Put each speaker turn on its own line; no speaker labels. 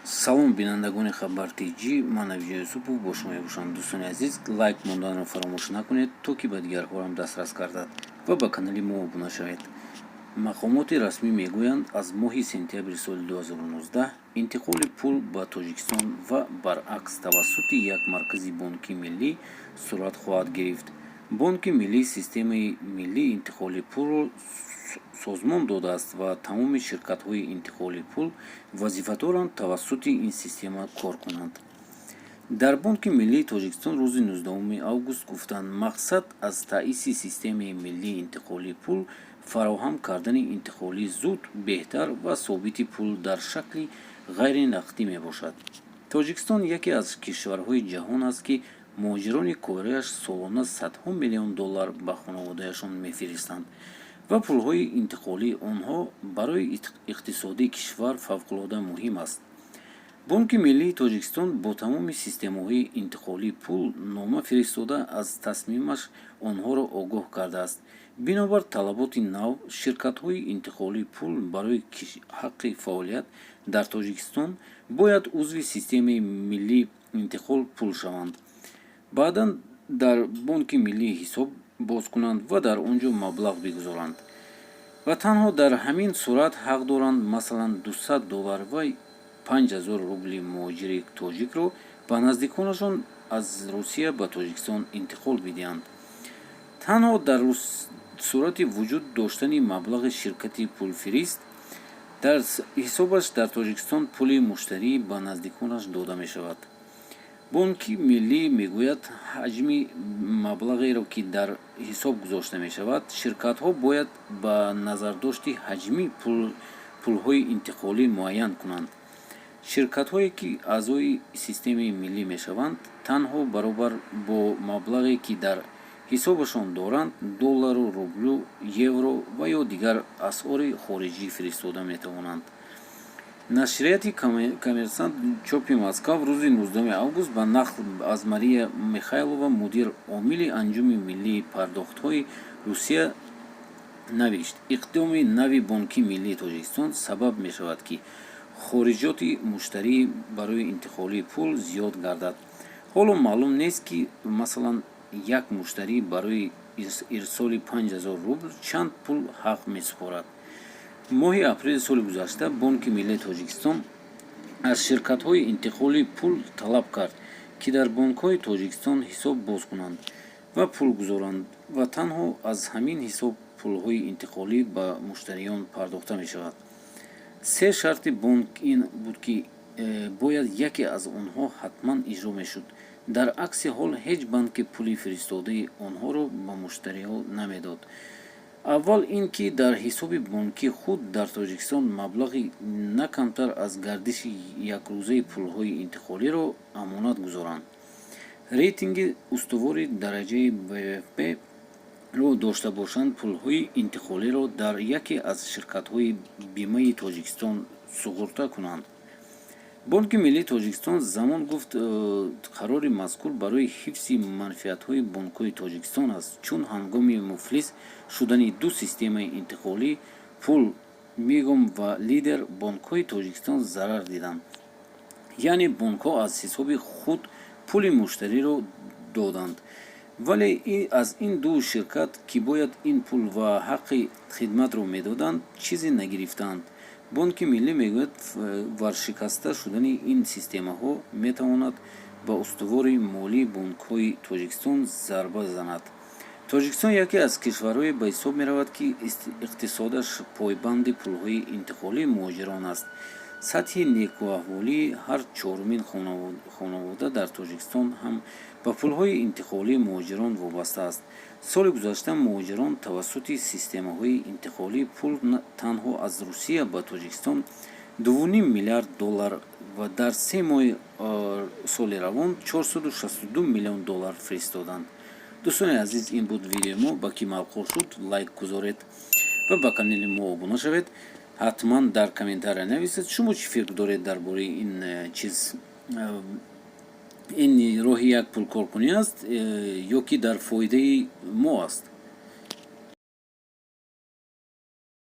Салом, бинандагони Хабар Тҷ. Ман Навиҷо Юсупов бо шумо мебошам. Дӯстони азиз, лайк монданро фаромӯш накунед, то ки ба дигарҳоам дастрас гардад, ва ба канали мо обуна шавед. Мақомоти расмӣ мегӯянд, аз моҳи сентябри соли 2019 интиқоли пул ба Тоҷикистон ва баръакс тавассути як маркази Бонки Миллӣ сурат хоҳад гирифт. Бонки Миллӣ системаи миллии интиқоли пулро созмон додааст ва тамоми ширкатҳои интиқоли пул вазифадоранд тавассути ин система кор кунанд. Дар Бонки Миллии Тоҷикистон рӯзи 19 август гуфтанд, мақсад аз таъсиси системаи миллии интиқоли пул фароҳам кардани интиқоли зуд, беҳтар ва собити пул дар шакли ғайринақдӣ мебошад. Тоҷикистон яке аз кишварҳои ҷаҳон аст, ки муҳоҷирони кориаш солона садҳо миллион доллар ба хонаводаашон мефиристанд ва пулҳои интиқолии онҳо барои иқтисоди кишвар фавқулода муҳим аст. Бонки Миллии Тоҷикистон бо тамоми системаҳои интиқолии пул нома фиристода, аз тасмимаш онҳоро огоҳ кардааст. Бинобар талаботи нав, ширкатҳои интиқолии пул барои ҳаққи фаъолият дар Тоҷикистон бояд узви системаи миллии интиқол пул шаванд, баъдан дар Бонки Миллӣ ҳисоб боз кунанд ва дар он ҷо маблағ бигузоранд ва танҳо дар ҳамин сурат ҳақ доранд, масалан, 200 доллар ва 5000 рубли муҳоҷири тоҷикро ба наздиконашон аз Русия ба Тоҷикистон интиқол бидиҳанд. Танҳо дар сурати вуҷуд доштани маблағи ширкати пулфирист дар ҳисобаш дар Тоҷикистон пули муштарӣ ба наздиконаш дода мешавад. Бонки Миллӣ мегӯяд, ҳаҷми маблағеро, ки дар ҳисоб гузошта мешавад, ширкатҳо бояд ба назардошти ҳаҷми пулҳои интиқолӣ муайян кунанд. Ширкатҳое, ки аъзои системаи миллӣ мешаванд, танҳо баробар бо маблағе, ки дар ҳисобашон доранд, доллару рублю, евро ва ё дигар асъори хориҷӣ фиристода метавонанд. Нашрияти «Коммерсант» чопи Москав рӯзи 19 август ба нақл аз Мария Михайлова, мудир омили Анҷумани миллии пардохтҳои Русия, навишт: иқдоми нави Бонки Миллии Тоҷикистон сабаб мешавад, ки хориҷоти муштарӣ барои интиқоли пул зиёд гардад. Ҳоло маълум нест, ки, масалан, як муштарӣ барои ирсоли 5000 рубл чанд пул ҳақ месупорад. Моҳи апрели соли гузашта Бонки Миллии Тоҷикистон аз ширкатҳои интиқоли пул талаб кард, ки дар бонкҳои Тоҷикистон ҳисоб боз кунанд ва пул гузоранд ва танҳо аз ҳамин ҳисоб пулҳои интиқолӣ ба муштариён пардохта мешавад. Се шарти бонк ин буд, ки бояд яке аз онҳо ҳатман иҷро мешуд. Дар акси ҳол ҳеҷ банке пули фиристодаи онҳоро ба муштариҳо намедод. Аввал ин ки дар ҳисоби бонкии худ дар Тоҷикистон маблағи на камтар аз гардиши якрӯзаи пулҳои интиқолиро амонат гузоранд, рейтинги устувори дараҷаи БББ ро дошта бошанд, пулҳои интиқолиро дар яке аз ширкатҳои бимаи Тоҷикистон суғурта кунанд. Бонки Миллии Тоҷикистон замон гуфт, қарори мазкур барои ҳифзи манфиатҳои бонкҳои Тоҷикистон аст, чун ҳангоми муфлис шудани ду системаи интиқолии пул, Мегом ва Лидер, бонкҳои Тоҷикистон зарар диданд, яъне бонкҳо аз ҳисоби худ пули муштариро доданд, вале аз ин ду ширкат, ки бояд ин пул ва ҳаққи хидматро медоданд, чизе нагирифтаанд. Бонки Миллӣ мегӯяд, варшикаста шудани ин системаҳо метавонад ба устувории молии бонкҳои Тоҷикистон зарба занад. Тоҷикистон яке аз кишварҳое ба ҳисоб меравад, ки иқтисодаш пойбанди пулҳои интиқолии муҳоҷирон аст. Сатҳи некуаҳволии ҳар чорумин хонавода дар Тоҷикистон ҳам ба пулҳои интиқолии муҳоҷирон вобаста аст. Соли гузашта муҳоҷирон тавассути системаҳои интиқолии пул танҳо аз Русия ба Тоҷикистон 2,5 миллиард доллар ва дар 3 моҳи соли равон 462 миллион доллар фиристоданд. Дӯстони азиз, ин буд видеои мо. Ба ки маъқул шуд, лайк гузоред ва ба канали мо обуна шавед. Ҳатман дар комментария нависед, шумо чӣ фикр доред дар бораи ин чиз. Ин роҳи як пулкоркунӣ аст ё ки дар фоидаи мо аст?